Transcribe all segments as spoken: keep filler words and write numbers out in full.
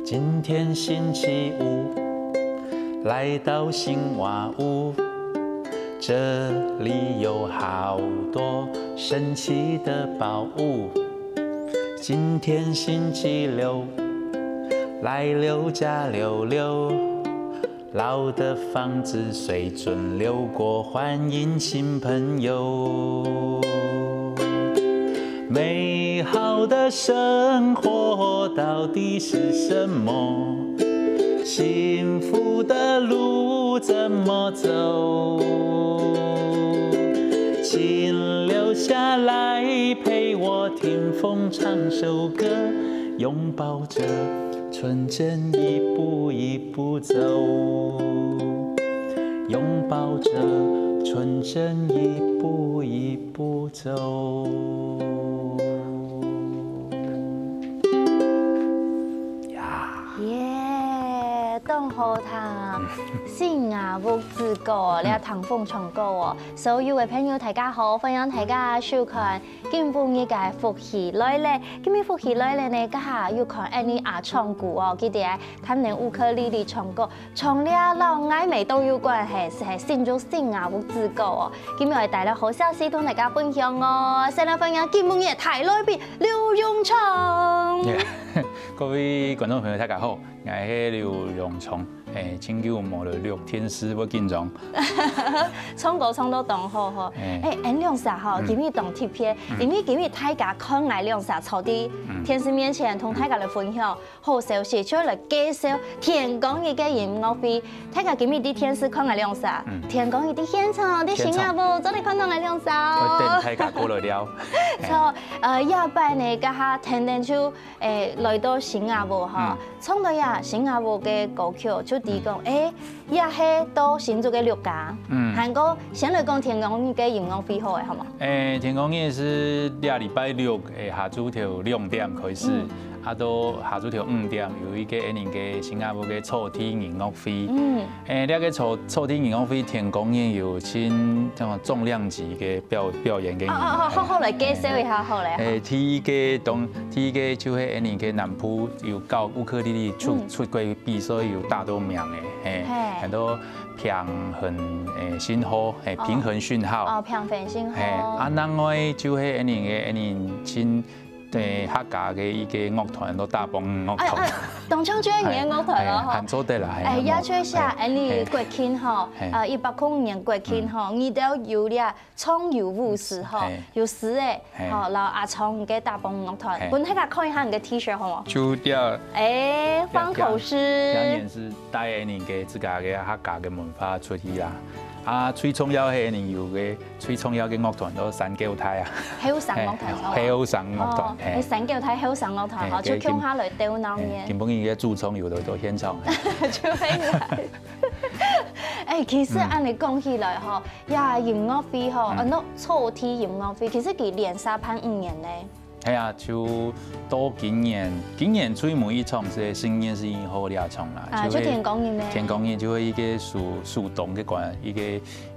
今天星期五，来到新华屋，这里有好多神奇的宝物。今天星期六，来溜家溜溜，老的房子水准流过，欢迎新朋友。美好的生活到底是什么？幸福的路怎么走？请留下来陪我听风唱首歌，拥抱着纯真一步一步走，拥抱着纯真一步一步走。呀，耶，当好听啊！新芽屋之歌哦，你要听风唱歌哦。所有的朋友，大家好，欢迎大家收看今晡日个福氣來了。今日福氣來了呢，這下又看恁呢啊唱歌哦，記得啊，彈等烏克麗麗唱歌，唱了摎𠊎乜當有關係，係新竹新芽屋之歌哦。今日會帶來好消息同大家分享哦。先來歡迎今晡日个大來賓劉永昌。各位觀眾朋友，大家好，𠊎係劉永昌。哎，真久無來錄電視，會緊張。唱歌唱到當好吼。哎，恁兩儕吼，今日當特別，因為今日大家看𠊎兩儕坐在電視面前，同大家來分享好消息，就來介紹天光日个音樂會。大家今日在電視看𠊎兩儕，天光日在現場，在新芽屋，做得看到𠊎兩儕哦。等大家過來了。著，呃，這擺呢，這下天天就 誒，來到新芽屋吼，唱到這新芽屋个歌曲，就知講，誒，這係到新竹个綠芽。還過先來講天光日个音樂會好了，好無？誒，天光日係這禮拜六，誒，下晝頭兩點開始，啊到下晝頭五點有一個恁樣个新芽屋个草地音樂會。誒，這個草草地音樂會天光日有盡重量級个表表演个人。哦哦哦，好好來介紹一下好了。誒，第一個當 第一個就係恁樣个南部有教烏克麗麗出出國比賽有打到名个，嘿，喊做平衡誒信號，嘿，平衡訊號。哦，平衡訊號。嘿，啊，另外就係恁樣个恁樣真對客家个一個樂團，都大幫樂團。當像就係你个樂團咯，吼。還做得啦，哎，也就係恁樣國慶吼，呃，一百空年國慶吼，你兜有了 唱有舞獅吼，有獅仔，吼，然後阿聰个大幫樂團，分大家看一下你个T-shirt好無？就這，哎，方口獅，當然係帶恁樣个自家个客家个文化出去啦。啊，最重要係恁樣有个最重要个樂團，都三九台啊，後生樂團，後生樂團，哎，三九台後生樂團吼，就共下來鬥鬧熱。今晡日个主唱有來到現場，就係。哎，其實恁樣講起來吼， 呀，音樂會吼，呃，喏，草地音樂會，其實佢連續辦五年呢。係啊，就到今年，今年最尾一場係十二月十一號這場啦，啊，就天光日咩？天光日就係一個手手動个關，一個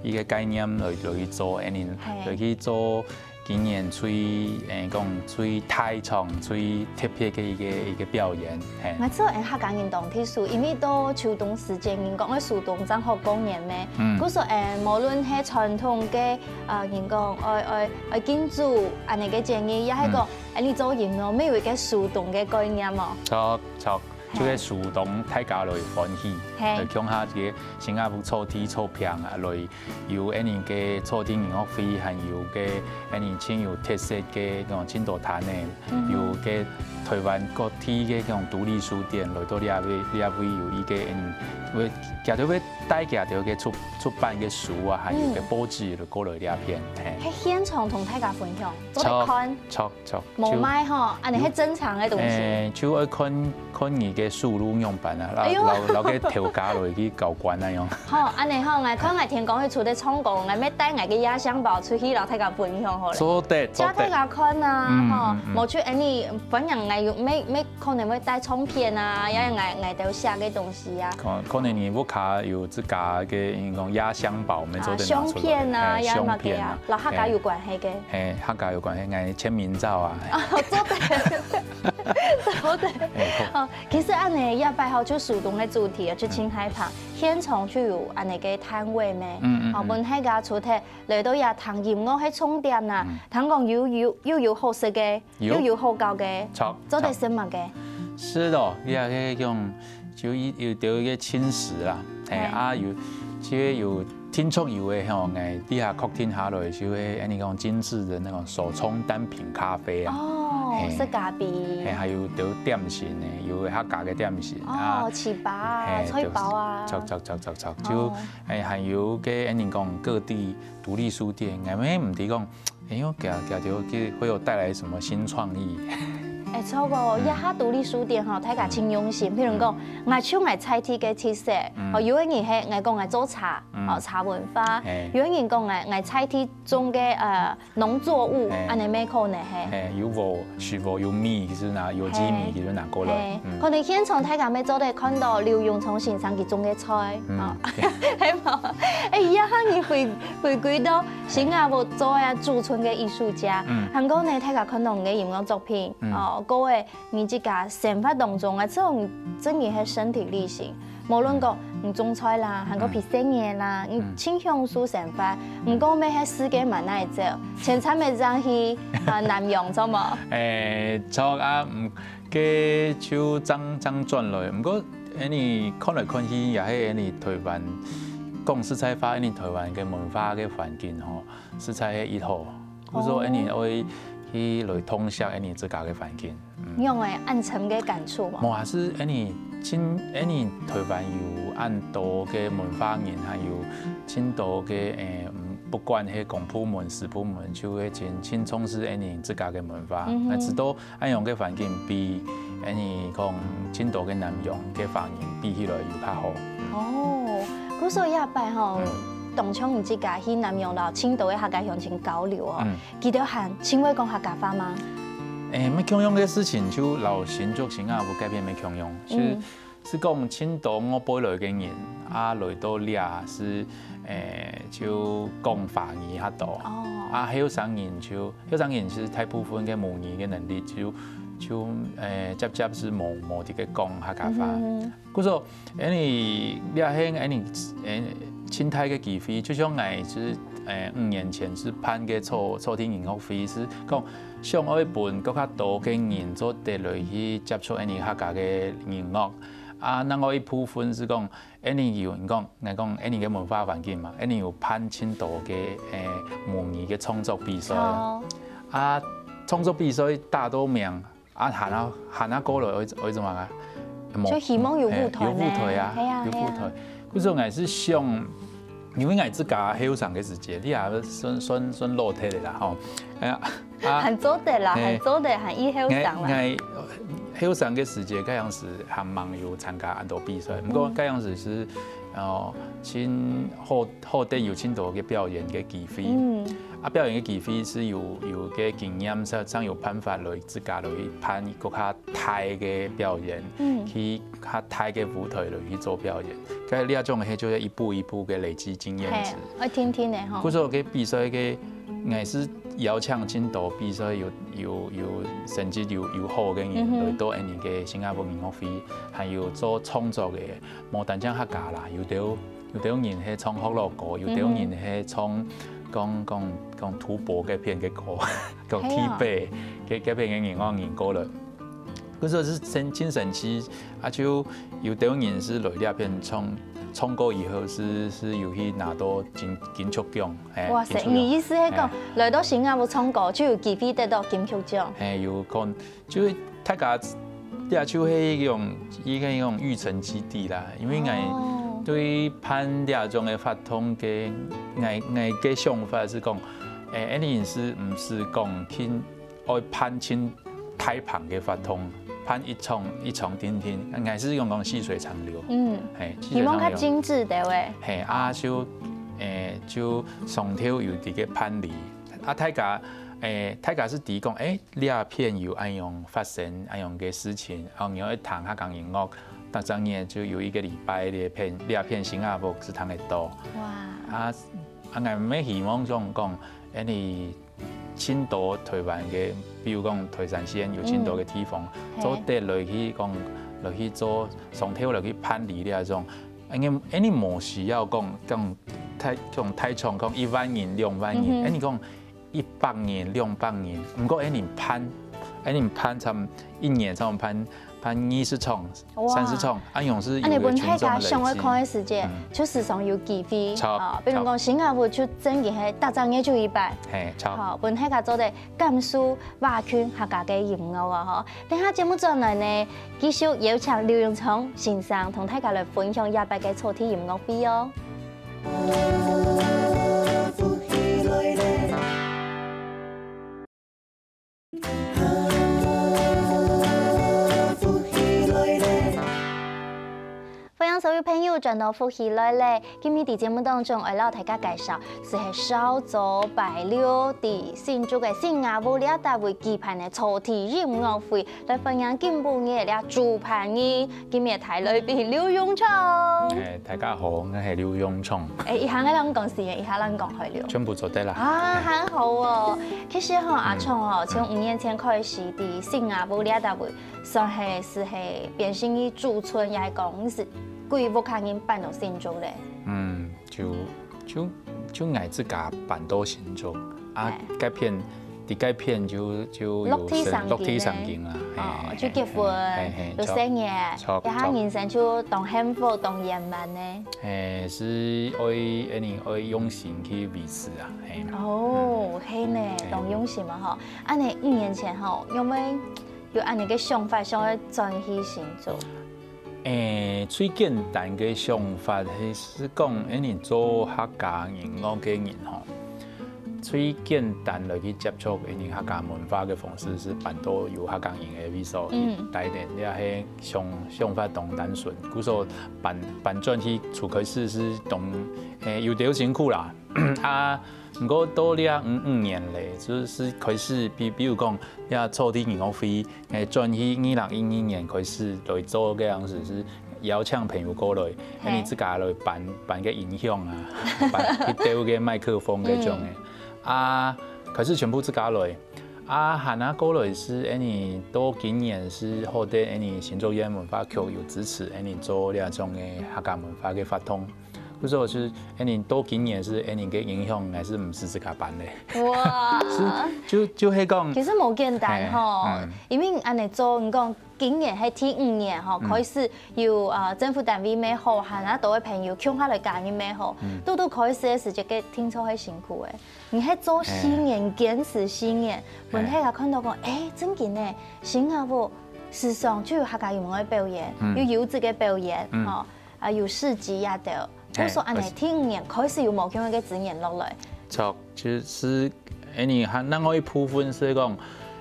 一個概念來來去做，恁樣來去做今年最誒講最大場、最特別个一個一個表演，係。𠊎知𠊎客家人當特殊，因為到秋冬時節，人講个秋冬正好過年咩。 故所誒，無論係傳統个，呃，人講愛愛愛敬祖恁樣个節日，也係講，誒，你做音樂，乜有一個秋冬个概念哦。著著，就係秋冬大家來歡喜，來共下个新芽屋草地草坪啊，來有恁樣个草地音樂會，還有个恁樣盡有特色个講盡多攤仔，有个台灣各地个這種獨立書店來到這位，這位有一個，嗯，會，佢兜會帶佢兜个出，出版个書啊，還有个報紙就過來這片，嘿。係現場同大家分享，做得看。著，著，著。無賣吼，恁樣係正常个東西。誒，就愛看，看你个收入仰般啊，哎喲。摎，摎，摎个頭家來去交關恁樣。 吼，恁樣吼，𠊎看𠊎天光日出得唱歌，𠊎乜帶𠊎个壓箱寶出去，摎大家分享好了。做得，做得。借大家看啊，嗯，吼，嗯，嗯。無就恁樣，反正𠊎有，乜，乜可能會帶唱片啊，也有𠊎，𠊎兜寫个東西啊。可，可能你屋下有自家个，應該講壓箱寶，乜做得拿出來。啊，相片啊，嘿，也有麼个啊，相片啊。摎客家有關係个。嘿，嘿，客家有關係，𠊎簽名照啊。啊，做得。做得。嘿，好。哦，其實恁樣，這擺吼，就書中个主題啊，就盡大方。 現場就有恁樣个攤位咩？嗯，嗯，哦，嗯。分大家除忒來到這聽音樂係重點啦，嗯。聽講又有，又有好食个，有。又有好搞个，著，做得食麼个？著。食哦，你也可以用，就一，有得一個輕食啦，嘿，嘿。啊，有，就有定著有个吼，𠊎這下確定下來，就係，恁樣講精緻个那種手沖單品咖啡啊。哦，嘿。食咖啡。嘿，還有得點心呢，有客家个點心啊。哦，粢粑啊，嘿，菜包啊。著，著，著，著，著，就，哦。誒，還有个，恁樣講各地獨立書店，𠊎乜毋知講，誒，喲，佢，佢就，佢會有帶來什麼新創意？誒，著哦，嗯。這下獨立書店吼，大家盡用心。嗯。譬如講，嗯。𠊎就𠊎在地个特色，嗯。哦，有个人係，𠊎講𠊎做茶，嗯。哦，茶文化，嘿。有个人講𠊎，𠊎在地種个，呃， 農作物，嘿。恁樣乜可能係。嘿，有禾，畜禾，有米，其實拿，有機米，嘿。其實拿過來。嘿，嗯。可能現場大家乜做得看到劉永聰先生佢種个菜，嗯。哦，係無？誒，這下你回，回歸到新加坡做啊駐村个藝術家，嗯。還過呢，大家看到你个音樂作品，嗯。哦，各位，你自家生活當中啊，這種真个係身體力行。 無論講你種菜啦，還過陪細人啦，嗯。你盡享受生活，嗯。毋過乜係世界蠻難走，前站乜正去，啊，南洋，著無？誒，著啊，嗯，該就正，正轉來。毋過，恁樣看來看去，也係恁樣台灣，講實在話，恁樣台灣个文化个環境吼，實在係異好。故所，哦。恁樣愛去來洞悉恁樣自家个環境。 嗯。你有恁深个感觸無？無啊，係恁樣，盡，恁樣台灣有恁多个文化人，還有盡多个，誒，嗯，不管係公部門、私部門，就會盡，盡重視恁樣自家个文化。嗯哼。𠊎知道恁樣个環境比恁樣講盡多个南洋个華人比起來有較好。哦，故所這擺吼，嗯。當像你自家去南洋摎盡多个客家鄉親交流哦。嗯。 佢兜還盡會講客家話嗎？誒，乜共樣个事情，就摎新竹新加坡該片乜共樣，就，嗯。係講盡多外背來个人，啊，來到這係，誒，就講華語較多。哦。啊，後生人就，後生人係大部分个母語个能力就，就，誒，輒輒係無，無在該講客家話。嗯哼。 故所，恁樣，這係恁樣，誒，盡大个機會，就像𠊎係，誒，五年前係辦个草，草地音樂會，係講想愛分更加多个人做得來去接觸恁樣客家个音樂。啊，另外一部分係講，恁樣有人講，𠊎講恁樣个文化環境嘛，恁樣有辦盡多个，誒，母語个創作比賽。哦。啊，創作比賽打到名， 啊，還要，還要過來，愛，愛做麼个？就希望有舞台呢。嘿，有舞台啊，係啊，有舞台。係啊。故所𠊎係想，因為𠊎自家後生个時節，你也算，算，算老忒个啦，吼。哎呀，啊，還做得啦，嘿。還做得，還異後生啦。𠊎，𠊎後生个時節，該樣時還吂有參加恁多比賽，毋過該樣時係，哦，盡好，好得有盡多个表演个機會。嗯。啊，表演个機會係有，有个經驗，正，正有辦法來自家來辦更加 大个表演，嗯。去較大个舞台來去做表演。該這種个就係一步一步个累積經驗值。嘿，愛定定个吼。故所个比賽个，𠊎係邀請盡多比賽有，有，有成績有，有好个人，嗯哼。來到恁樣个新加坡音樂會，還有做創作个，無單淨客家啦，有兜，有兜人係唱福佬歌，有兜人係唱，嗯哼。講，講，講吐蕃該片个歌，講，係啊。東北，該，該片个人，人過來。可是係真真神奇啊，就有兜人係來這片唱唱歌以後係係有去拿到金金曲獎，嘿，哇塞，金曲獎。你意思係講，嘿，來到新加坡唱歌就有機會得到金曲獎？嘿，有可能，就係大家這就係一種一個一種育成基地啦，因為𠊎對辦這種个活動个，𠊎𠊎个想法係講，誒，恁樣係毋係講去 愛辦盡大棚个活動，辦一場一場定定，還係用講細水長流。嗯，嘿，希望較精緻个喂。嘿，啊就，誒，就上頭有這个辦理，啊大家，誒，大家係知講，誒，這片有恁樣發生恁樣个事情，然後你愛聽客家音樂，逐隻月就有一個禮拜這片這片新加坡係聽得到。哇，啊，啊，𠊎乜希望想講，誒，你 盡多台灣个，比如講台三線有盡多个地方，做得來去講，來去做上頭來去辦理這種，恁樣恁樣無需要講講大講大場講一萬人、兩萬人，恁樣講一百人、兩百人，毋過恁樣辦，恁樣辦差毋一年差毋辦 辦二十場、三十場，恁樣係有个群眾个累積。恁樣分大家想愛看个時節，就時常有機會，著，哦，比如講新加坡就正經係逐隻月就一擺，嘿，著，好，分大家做得感受哇，群客家个音樂啊，吼。等下節目轉來呢，繼續邀請劉永聰先生同大家來分享這擺个草地音樂會哦。 歡迎所有朋友轉到福氣來了。今日在節目當中，愛摎大家介紹，就係韶早拜六在新竹个新雅屋這搭位舉辦个草地音樂會，來歡迎今晡日這主辦人，今日大來賓劉永聰。誒，大家好，𠊎係劉永聰。誒，一下𠊎摎你講四縣，一下摎你講海陸。全部做得啦。啊，還好哦。其實吼，阿聰哦，從五年前開始在新雅屋這搭位 算係係係變成一駐村，也係講係歸屋下人搬到新竹了。嗯，就就就𠊎自家搬到新竹啊，該片，在該片就就有落地生根了。落地生根啊，哦，就結婚，有細人，著，這下人生就當幸福、當圓滿呢。誒，係愛恁樣愛用心去維持啊，嘿。哦，係呢，當用心啊吼。恁樣五年前吼，有無 有恁樣个想法，想愛轉去新竹？誒，最簡單个想法係係講，恁樣做客家音樂个人吼，最簡單來去接觸恁樣客家文化个方式係搬到有客家人个位所去待等，這係想想法當單純。故所搬搬轉去就開始係當誒有兜辛苦啦，啊，毋過到這五五年咧，就係開始比比如講，這草地音樂會 誒，轉去二零一二年開始來做个樣子，係邀請朋友過來，恁樣自家來搬搬个音響啊，搬去鬥个麥克風該種个。啊，開始全部自家來。啊，還過來係恁樣，到今年係好得恁樣新竹縣文化局有支持，恁樣做這種个客家文化个活動。 故所係恁樣到今年係恁樣个音響，還係毋係自家搬个。哇！係，就就係講，其實無簡單吼，因為恁樣做，你講今年係第五年吼，開始有呃政府單位乜好，還有多个朋友共下來加入乜好，拄拄開始个時節，个定著係辛苦个。你係做四年，堅持四年，分大家看到講，誒，正經呢，新加坡時常就有客家音樂表演，有優質个表演，吼。 啊，有市集啊兜。故所恁樣第五年開始有無共樣个資源落來？著，就係恁樣還另外一部分係講，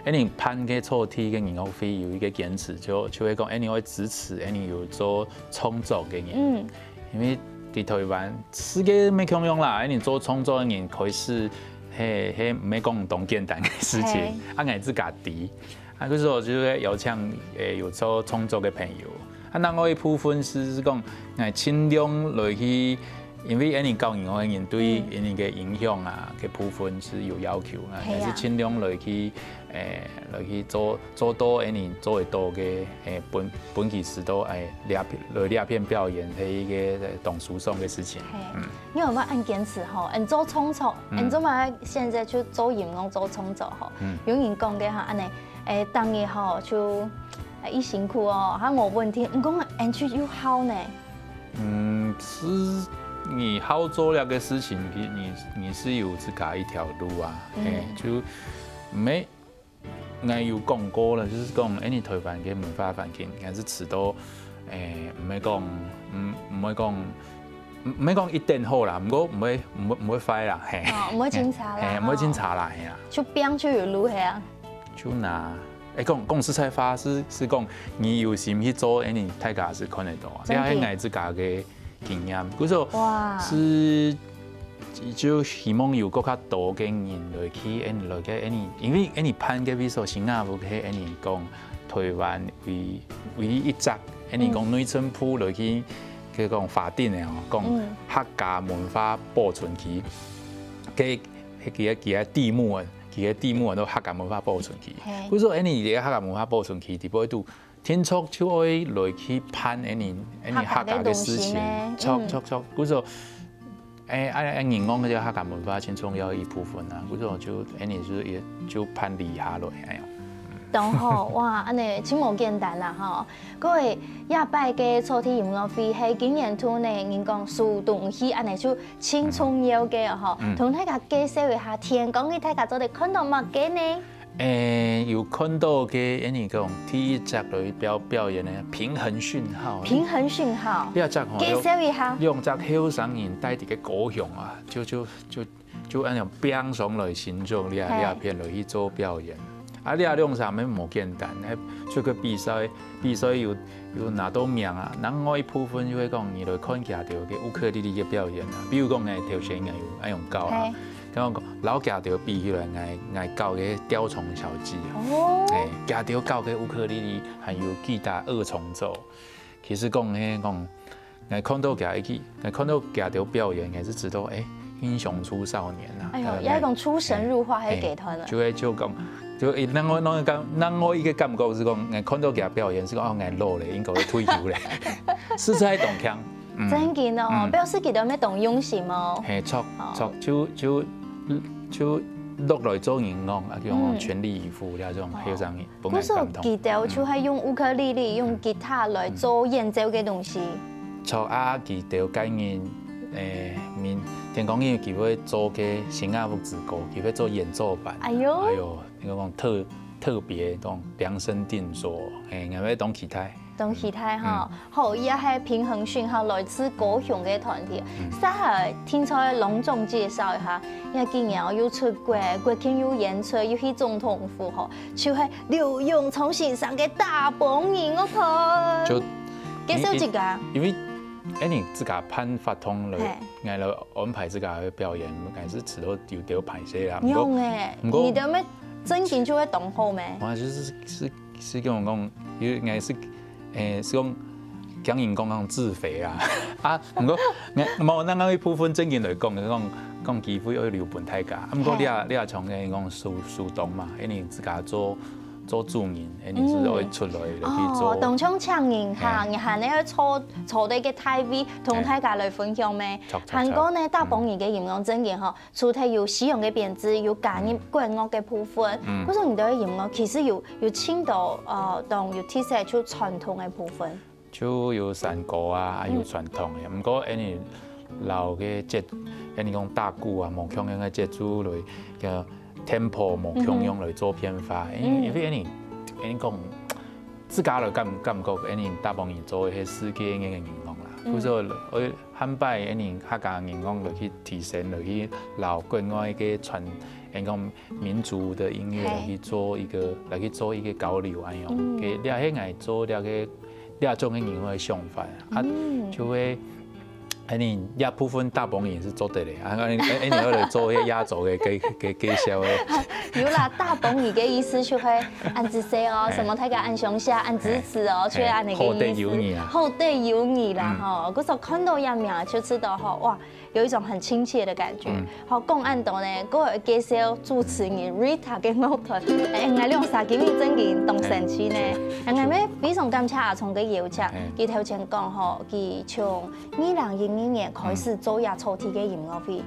恁樣辦个草地个音樂會有一個堅持，就就係講恁樣愛支持恁樣有做創作个人。嗯，因為在台灣世界乜共樣啦，恁樣做創作个人開始，係係毋係講當簡單个事情，啊，𠊎自家知。 啊，故所就係邀請誒有做創作个朋友。啊，另外一部分係講，誒盡量來去，因為恁樣教音樂个人對恁樣个音響啊个部分係有要求啊，係啊，還係盡量來去誒來去做做到恁樣做得到个誒本本期時到誒這片來這片表演係一個當舒爽个事情。係，因為𠊎恁堅持吼，恁做創作，恁做嘛現在就做音樂做創作吼，有人講个哈，恁樣誒，當然吼就啊，已辛苦哦，還無問題。毋過恁樣又好呢。嗯，係你好做這個事情，你你你係有自家一條路啊，嗯。嘿，就毋係，𠊎有講過了，就係講，哎，你台灣个文化環境，還係遲到，哎，毋會講，嗯，毋會講，毋毋會講一定好啦，毋過毋會毋會毋會壞啦，嘿，哦，毋會盡差啦，嘿，毋會盡差啦，嘿啊。就變就有路，嘿啊。 就拿，哎，講講實在話，係係講你有心去做，哎，你大家係看得到啊。這係𠊎自家个經驗，故所哇，係就希望有更加多个人來去，哎，來个，哎，因為哎，辦个位所新加坡个，哎，講台灣唯唯一一隻，哎，講內政部來去，佢講法定个哦，講客家文化保存區，个佢个佢个地目啊。 佢个地目都客家文化保存區。嘿。故所，哎，你个客家文化保存區底背肚，定著就愛來去辦哎，哎，客家个事情，著著著。故所，哎，哎，哎，人講个客家文化盡重要一部分啊。故所就哎，就也就辦理下來，哎呀。當好，哇，恁樣真無簡單啦吼。各位，這擺个草地音樂會係今年度呢，人講收東西，恁樣就 盡重要个吼，同大家介紹一下，天光日大家做得看到麼个呢？誒，有看到个，誒，你講第一隻來表表演个平衡訊號，平衡訊號，這隻吼，介紹一下，兩隻後生人戴在个高雄啊，就就就就恁樣拼上來新竹這這片來去做表演。 啊，這兩儕乜無簡單，誒，出去比賽，比賽有有拿到名啊。另外一部分就係講，你來看佢兜个烏克麗麗个表演啊。比如講，誒，頭先𠊎有恁樣教啊，嘿，剛剛講，摎佢兜比起來，𠊎𠊎教个吊床小技啊，哦，誒，佢兜教个烏克麗麗，還有吉他二重奏。其實講，嘿，講 𠊎看到佢一，𠊎看到佢兜表演，𠊎就知道，誒，英雄出少年啊。哎喲，也講出神入化，還係劇團了。就會就講，就誒，另外另外感，另外一個感覺係講，𠊎看到佢表演係講，哦，𠊎老了，應該會退休了，實在當強。真緊哦，表示佢兜乜當用心哦。嘿，著著，就就就落來做人講，啊，叫講全力以赴，這種後生人。 故所佢兜就係用烏克麗麗、用吉他來做演奏个東西。著啊，佢兜个人，誒，明天光日佢會做个新加坡之歌，佢會做演奏版。哎喲，哎喲，你講特特別講量身定做，誒，𠊎會當期待。 當期待哈。好，這係平衡訊號，來自高雄个團體。接下來，聽說隆重介紹一下，因為今年哦又出國，國慶又演出，又去總統府吼，就係劉永聰先生个大幫人樂團。就介紹一下。因為，因為，誒，你自家辦活動了，嘿，𠊎來安排自家个表演，還係遲到有點歹勢啦。毋過，用誒，毋過你兜乜正經就會當好咩？我就是是 係講講，有應該係，誒，係講，驚人講講自肥啊。啊，毋過，𠊎無，𠊎𠊎一部分正經來講，講講機會愛留分大家。啊，毋過你也你也像个講手手動嘛，因為自家做做主人，因為係愛出來來去做。哦，當像請人客，你還愛坐坐在一個大位，同大家來分享咩？著著著。還過呢，大幫人个音樂正經吼， 除忒有西洋个編制，有加入管樂个部分，嗯，故所你兜个音樂其實有有聽到，呃，當有特色就傳統个部分。就有山歌啊，啊有傳統个。毋過，𠊎俚摎个節，𠊎俚講打鼓啊，無共樣个節奏來，个tempo無共樣來做變化。因為因為𠊎俚𠊎俚講，自家來感感覺，𠊎俚大幫人做个係世界个音樂啦。故所愛 下擺𠊎俚客家人講落去提升，落去摎國外个傳，𠊎講民族的音樂落去做一個，來去做一個交流恁樣。个，這係𠊎做這個這種个音樂个想法啊，就會，𠊎俚這部分大幫人係做得个，啊，𠊎俚𠊎俚愛來做該亞洲个个个介紹个。有啦，大幫人个意思就係恁仔細哦，什麼大家恁詳細、恁支持哦，就係恁樣个意思。好得有你啊。好得有你啦吼，故所看到這名就知道吼，哇， 有一種很親切的感覺。好，講恁多呢，各位介紹主持人Rita个樂團，哎，𠊎兩儕今日正經當生趣呢。哎，𠊎乜非常感謝阿聰个邀請。佢頭前講吼，佢從二零一二年開始做這草地个音樂會。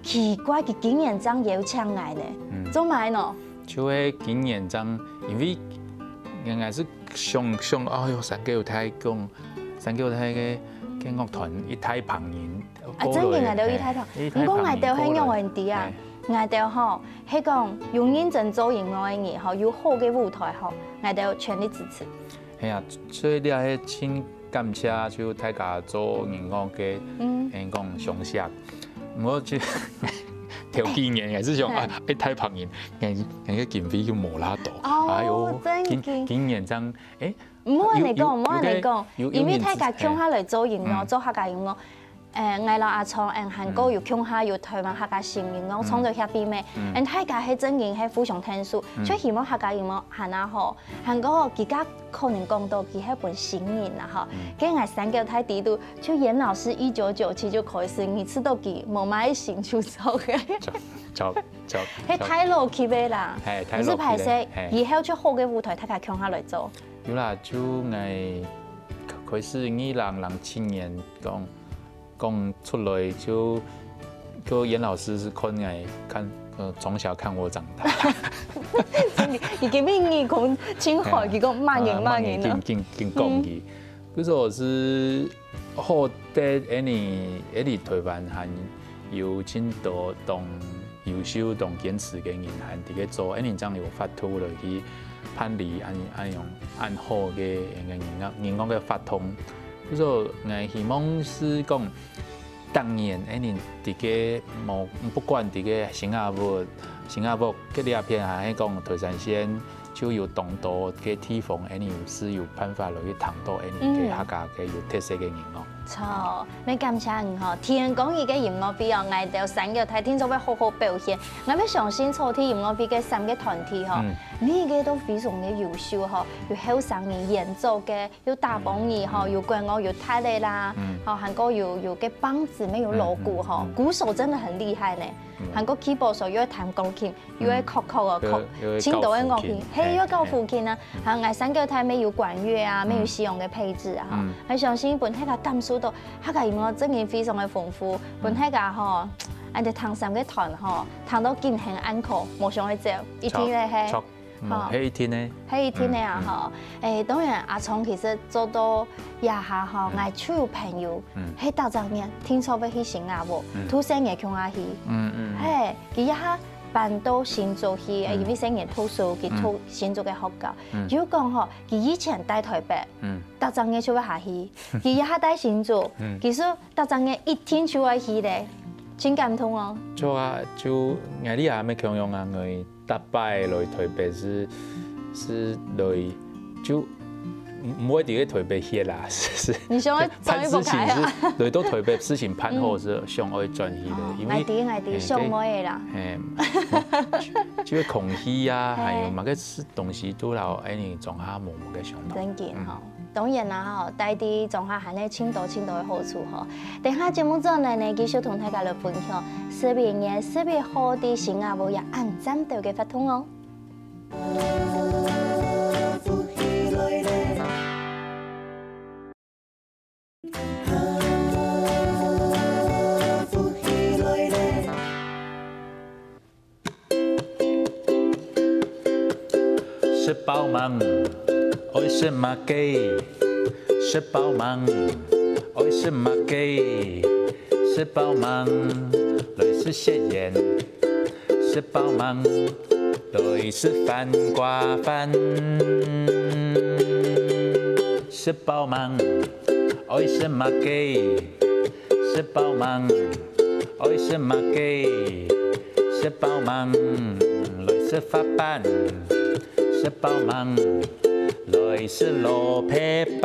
奇怪，佢今年正邀請𠊎呢，做麼个呢？就係今年正，因為應該係想想，哎喲，三角大講，三角大个个樂團一大幫人，啊，真个，𠊎兜一大幫。毋過𠊎兜係仰般知啊？𠊎兜吼，係講有認真做音樂个人吼，有好个舞台吼，𠊎兜全力支持。係啊，所以這係盡感謝就大家做音樂个，嗯，講相惜。毋過就頭幾年也係想啊，一大幫人，人个經費就無罅多。哦，哎喲，真个。今今年正 誒，毋好恁樣講，毋好恁樣講，因為大家共下來做音樂，做客家音樂。誒，𠊎摎阿聰，誒，還過有共下有台灣客家新音樂創作協會咩？誒，大家係真經係互相𢯭手，就希望客家音樂還較好。還過佢家可能講到佢係本新人啦吼，該𠊎三角大底肚，就顏老師一九九七就開始，你知道佢無麼个新就做个，係大老氣个啦，毋係歹勢，以後就好个舞台，大家共下來做。 有啦，就𠊎開始二零零七年講講出來就，就顏老師係看𠊎看，呃，從小看我長大。真个，佢今晡日講真好，佢講罵人罵人啊。緊緊緊講佢，可是我是好得恁呢，恁呢台灣還有盡多當 優秀、當堅持个人還在該做，恁呢正有法度來去辦理恁恁樣恁好个个音樂音樂个活動。所以，𠊎希望係講，當然恁呢在該無不管在該新加坡、新加坡个這片，還係講台三線， 就有當多个地方，恁呢有係有辦法落去聽到恁呢个客家个有特色个音樂。著，乜感謝你吼！天光日个音樂會哦，𠊎兜三角大定著會好好表現。𠊎乜相信坐在音樂會个三个團體吼，每一個都非常个優秀吼，有後生人演奏个，有打枋仔吼，有管樂，有笛仔啦，吼，還過有有个梆仔，乜有鑼鼓吼，鼓手真的很厲害呢。還過keyboard手又會彈鋼琴， 又會敲敲个敲，又會盡多个樂器，係，又會教父琴啊。還有𠊎三角大乜有管樂啊，乜有西洋个配置啊，吼。𠊎相信分大家感受到，客家音樂真个非常个豐富，分大家吼，恁樣聽三个團吼，聽到緊喊encore，無想愛走，一定个係。著，著，嗯，吼。係一定个。係一定个啊，吼。誒，當然阿聰其實做到這下吼，𠊎就有朋友，係逐隻月定著會去新加坡，渡細人共下去。嗯嗯。係，佢這下 搬到新竹去，因為細人讀書，佢讀新竹个學校。佢講吼，佢以前戴台北，逐隻月就會下去。佢這下戴新竹，其實逐隻月一定就愛去咧，真感動哦。著啊，就𠊎這下乜共樣啊，𠊎逐擺來台北係係來就 毋毋會在該台北歇啦，係係。你想愛轉去屋下啊？辦事情係來到台北事情辦好係想愛轉去个，因為𠊎知𠊎知，想妹仔啦。係，就係空氣啊，還有麼个事東西都摎恁呢莊下無麼个想法。真經吼，當然啦吼，戴在莊下還係盡多盡多个好處吼。等下節目轉來呢，繼續同大家來分享十一月十一號在新加坡也恁讚到个活動哦。 食飽吂？愛食麼个？食飽吂？愛食麼个？食飽吂？來食雪圓。食飽吂？來食番瓜飯。食飽吂？愛食麼个？ 食飽吂？愛食麼个？食飽吂？來食發粄。食飽吂？來食蘿蔔粄。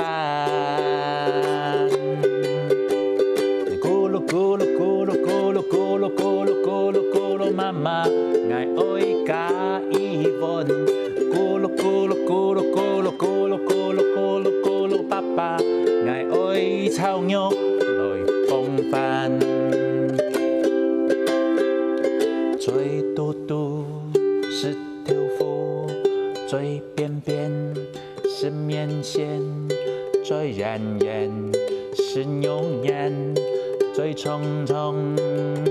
咕嚕咕嚕咕嚕咕嚕咕嚕咕嚕咕嚕咕嚕，媽媽，𠊎愛加一碗。咕嚕咕嚕咕嚕咕嚕咕嚕咕嚕咕嚕咕嚕，爸爸，𠊎愛炒肉。 來傍飯。嘴嘟嘟食豆腐，嘴扁扁食麵線，嘴圓圓食牛眼，嘴長長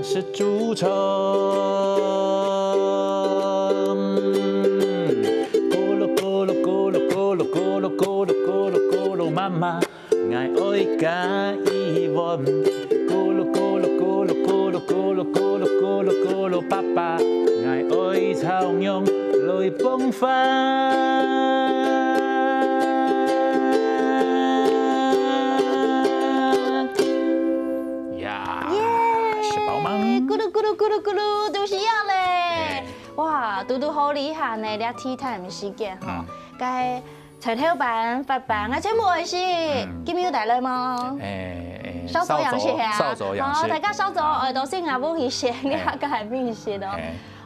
食豬腸。咕嚕咕嚕咕嚕咕嚕咕嚕咕媽媽，𠊎愛加一碗。咕嚕咕嚕咕嚕咕嚕咕嚕咕嚕咕嚕咕嚕，爸爸，𠊎愛炒肉來傍飯。呀，食飽吂？咕嚕咕嚕咕嚕咕嚕，肚屎枵咧。哇，嘟嘟好厲害呢，這tea time時間吼，該菜頭粄、發粄，𠊎全部愛食。今日有帶來無？欸欸，稍早樣式係啊，稍早樣式，哦，大家稍早，欸，都係𠊎屋去食，你還个還沒食哦。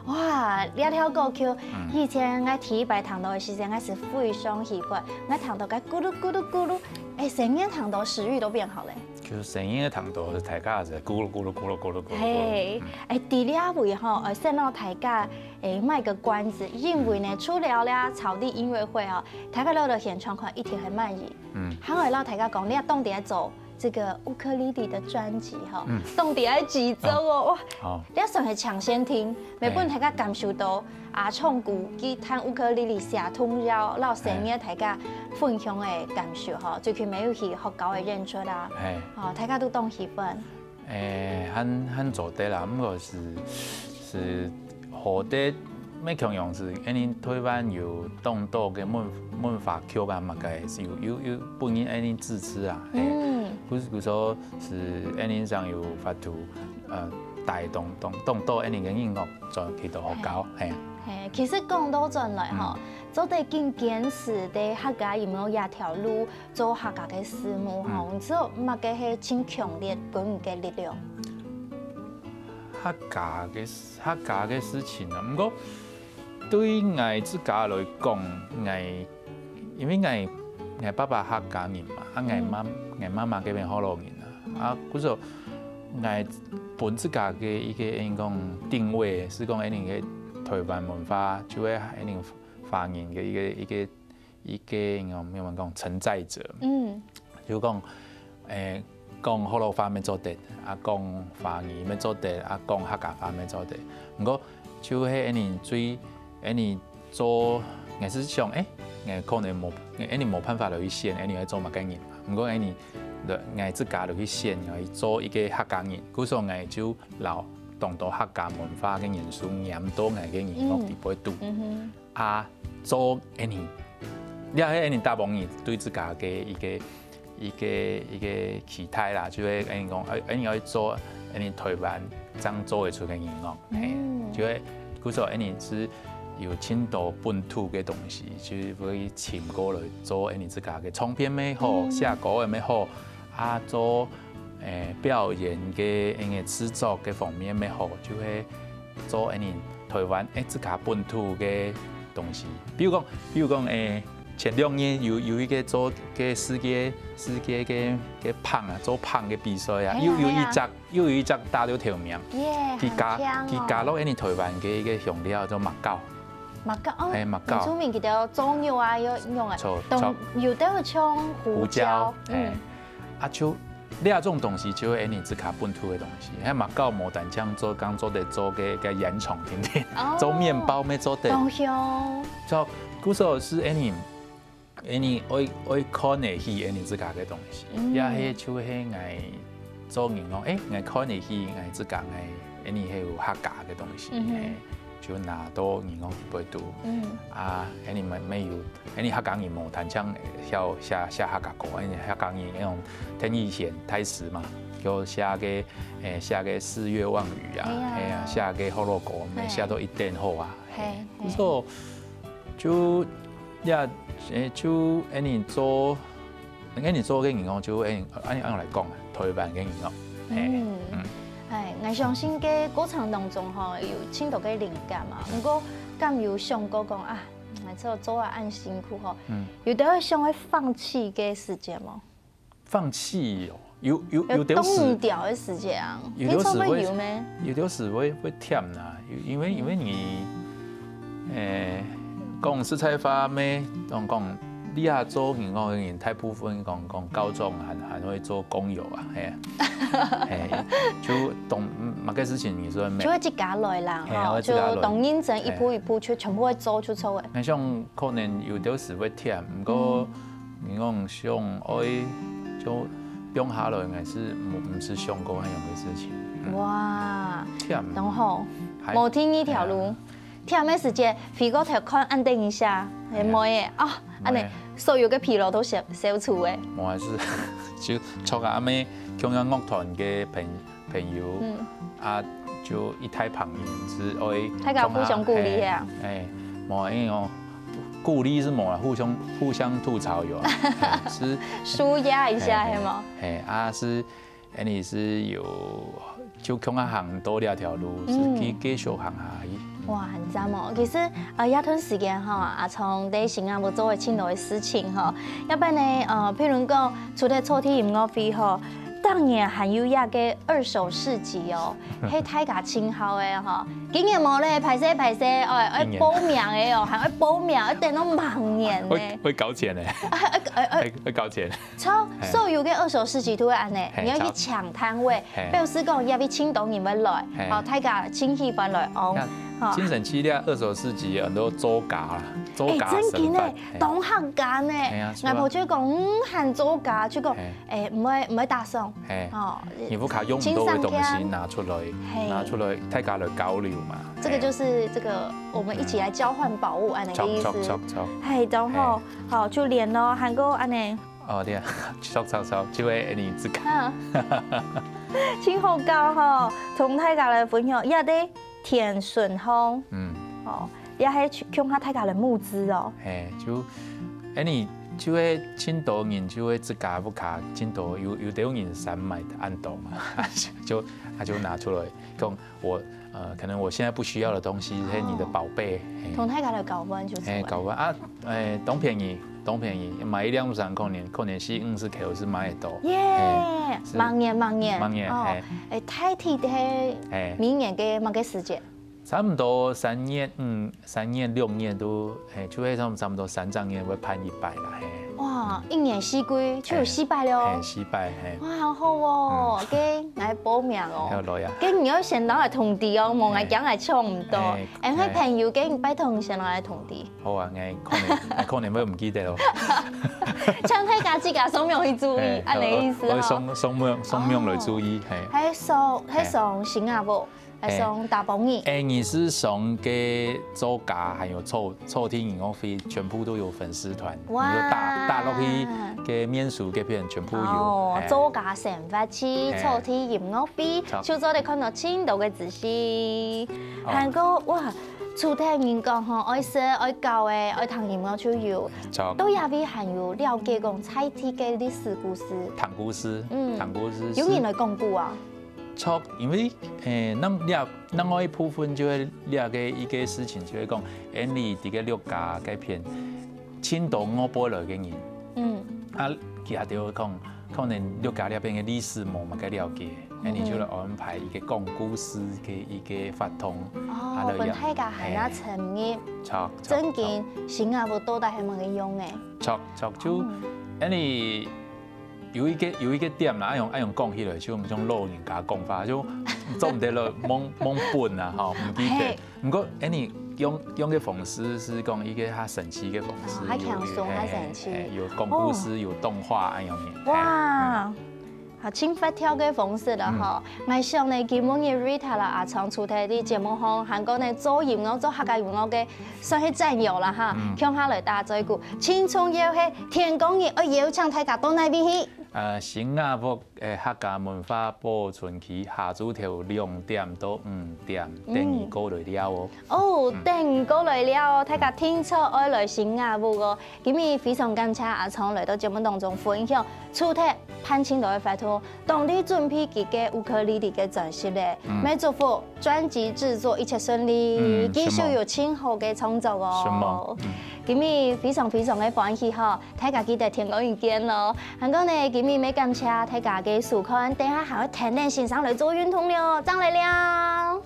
哇，這條歌曲，以前𠊎第一擺聽到个時節，𠊎係非常喜歡，𠊎聽到該咕嚕咕嚕咕嚕，欸，聲音聽到食慾都變好咧。 就聲音个聽到，大家就咕嚕咕嚕咕嚕咕嚕咕嚕咕嚕。嘿，欸，在這位吼，呃，先摎大家，欸，賣個關子，因為呢，除了咧草地音樂會哦，大家來到現場看一定很滿意，嗯，還會摎大家講，你也當地在做這個烏克麗麗的專輯吼，當地在製作哦，哇，這算係搶先聽，每本大家感受到 啊，唱歌、吉他、烏克麗麗、寫童謠，摎細人仔大家分享个感受吼，最近乜有去學校个演出啊，吼，大家都當喜歡。欸，還還做得啦，毋過係係好得，乜共樣係，因為台灣有當多个文文化局啊，麼个有有有分人因為支持啊，嘿，嗯，故所係因為正有法度，呃，帶動當當多因為个音樂 轉去到學校，嘿。嘿，其實講到轉來吼，做得緊堅持在客家音樂這條路，做客家个事務吼，你知道麼个係盡強烈个力量？客家个客家个事情啊，毋過對𠊎自家來講，𠊎 因為𠊎𠊎爸爸客家人嘛，啊𠊎媽𠊎媽媽該片學老人啊，啊故所𠊎分自家个一个應講定位係講恁樣个台灣文化，就係恁樣華人个一个一个一个應該仰般講承載者，嗯，就講，欸，講學老話乜做得，啊講華語乜做得，啊講客家話乜做得，毋過 就係恁樣最恁樣做，𠊎係想，欸，𠊎可能無恁樣無辦法來去選，恁樣愛做麼个人嘛。毋過恁樣，𠊎自家來去選，愛做一个客家人，故所𠊎就摎當多客家文化个元素黏到𠊎个音樂底背肚。啊，做恁樣，這係恁樣大部分人對自家个一个 一个一个期待啦，就係恁樣講，哎，恁樣愛做恁樣台灣正做得出个音樂，嘿，就係故所恁樣係有盡多本土个東西，就會尋過來做恁樣自家个唱片乜好，寫歌个乜好，啊做誒表演个恁樣製作个方面乜好，就係做恁樣台灣誒自家本土个東西。比如講，比如講誒。 前兩日有有一个做个世界世界个个棒啊，做棒个比賽啊，又有一隻又有一隻打到頭名，佢加佢加落恁樣台灣个一个香料做麥告，麥告哦，係麥告，出名佢兜做肉啊，有用啊，著著，有兜像胡椒，嗯，啊就 這種東西就係恁樣自家本土个東西，還嘛較無單淨做，講做得做个个煙腸定定，做麵包乜做得，當香。做故所係恁樣，恁樣愛愛看得起恁樣自家个東西，也係就係𠊎做人講，誒，𠊎看得起𠊎自家个，恁樣係有客家个東西，嘿。 就拿到銀行去背肚。嗯，啊，恁樣乜乜有，恁樣客家人無單淨曉寫寫客家歌，恁樣客家人恁種鄧雨賢大師嘛，叫寫个誒寫个四月望雨啊，係啊，寫个學老歌，乜寫到一等好啊，係，故所就也誒就恁樣做。 恁樣做个銀行就恁恁樣來講，台灣个銀行。嗯，哎，𠊎相信个過程當中吼，有盡多个靈感嘛。毋過，敢有想過講啊，𠊎做做啊恁辛苦吼，有兜想愛放棄个時節無？放棄哦，有有有兜時，有動搖个時節啊，有兜時會有咩？有兜時會會忝啦，因為因為你，誒，講實在話咩，講講 你啊做銀行个人，大部分講講高中還還會做工友啊，嘿，嘿，就當麼个事情你說沒，就會自家來啦，吼，就當認真一步一步去全部會做就做誒。那像可能有兜時會忝，毋過你講想愛就放下來，應該是毋，毋係想過恁樣个事情。嗯。哇，忝。然後，還，無第二條路，哎呀。忝个時節，回過頭看恁等一下，哎，哎呀。妹仔，啊，恁呢，妹仔。所有个疲勞都消，消除欸。無，還是，就像阿妹，共樣樂團个朋 朋友，嗯。啊，就一大幫人，係愛大家互相鼓勵啊。哎，哎，無，因為哦，鼓勵是無啦，互相，互相吐槽有啊，哎，是，舒壓一下，哎，係嗎？哎，啊，是，哎，你是有，就共下行到這條路，是繼，嗯。繼續行下去。哇，很讚哦！其實，呃，這段時間吼，阿聰在新加坡做了盡多个事情吼，要不然呢，呃，譬如講，除了草地音樂會吼，當然還有這个二手市集哦。 係大家盡好个吼。今年無咧，歹勢歹勢，愛，愛報名个哦，還愛報名，愛等到明年呢。會，會交錢呢。愛，愛，愛，愛，會交錢。著，嘿。所有个二手市集都會恁呢，嘿，你愛去搶攤位，著。嘿。表示講這位盡多人會來，嘿。哦，大家盡喜歡來哦。你看，吼。精神系列二手市集很多作家啦，作家哎，真經欸，生販，嘿。當客家呢。哎呀，係啊。外婆就講，嗯，喊作家，就講，嘿。哎，毋會，毋會打爽。嘿。哦，你屋下用毋到个東西拿出來，嘿。拿出來，大家來交流嘛。這個就是這個，我們一起來交換寶物，恁呢个意思。著，著，著，著。嘿，然後，嘿。好，就連咯，還過恁呢。哦，對啊，著，著，著，就會你自家。嗯。盡好搞吼，同大家來分享，也得田順風。嗯。哦，也係共下大家來募資哦。嘿，就，哎，你就會盡多人就會自家屋下盡多，有，有兜人山買恁多嘛，就，啊，就拿出來，講我，呃，可能我現在不需要的東西，係你的寶貝，嘿。同大家來交換就出來。嘿，交換啊，哎，當便宜，當便宜，買一兩張可能，可能四五十箍係買得到。耶，嘿，是。明年，明年，明年，哦，嘿。哎，大體係嘿。明年个麼个時節？差不多三月，嗯， 三月、六月都，嘿，就會差不多三隻月會辦一擺啦，嘿。哇，一年四季就有四擺了哦。嘿，四擺，嘿。哇，好好哦，嗯。該𠊎報名哦。要來啊。該你愛先拿來通知哦，無𠊎驚𠊎搶毋到。嘿，哎，𠊎朋友，該你拜託你先拿來通知。好啊，𠊎可能，𠊎可能會毋記得咯。請大家自家上網去注意，嘿，恁呢意思吼。我，我上，上網，上網來注意，哦。嘿。還上，還上新加坡。 還上打幫你。哎，你係上个作家，還有草，草地音樂會，全部都有粉絲團。哇。你就打，打落去个面書該片全部有。哦，哎。作家生活趣，哎。草地音樂會，著。就做得看到盡多个資訊。哦。還過，哇，除忒人講吼，愛食、愛搞个、愛聽音樂就有。著。到這位還有了解講在地个歷史故事。聽故事，嗯。聽故事係。有人來講古啊？ 著，因為，誒，另，另，另外一部分就係這个一个事情，就係講，𠊎俚這个六家該片，盡多外背來个人。嗯。啊，佢兜講，可能六家這片个歷史無麼个了解，嗯。𠊎俚就來安排一个講故事个一个活動。哦，啊，來，分大家還較深入，嘿，著，著，正經，著。新加坡到底係麼个樣誒？著，著，就，哦。𠊎俚 有一个，有一个點啦，愛用，愛用講起來，就像老人家講法，就做毋得了，罔，罔本啊，吼，毋記得。嘿。毋過，𠊎俚用，用个方式係講一个較神奇个方式，哦，較輕鬆，有，較神奇。嘿，嘿，有講故事，哦。有動畫，恁樣个。哇，嘿，嗯。好，盡活跳个方式了吼。嗯。𠊎想呢，今晡日Rita摎阿聰除忒在節目項，還過呢做音樂、做客家音樂个，算係戰友了哈，嗯。共下來打嘴鼓。盡重要係天光日愛邀請大家到哪位去？ 呃，新加坡个客家文化保存區，下晝頭兩點到五點，嗯。等你過來尞哦。哦，嗯。等你過來尞哦，大家定著愛來新加坡哦。今日非常感謝阿聰來到節目當中分享，除忒辦盡多个活動，當地準備佢个烏克麗麗个專輯咧，嗯。也祝福專輯製作一切順利，嗯，繼續有盡好个創作哦。承蒙，承蒙，嗯。今日非常非常个歡喜哈， 大家記得天光日見哦。還過呢，今日也感謝大家个收看，等下還愛跈等先生來做運動了，正來尞。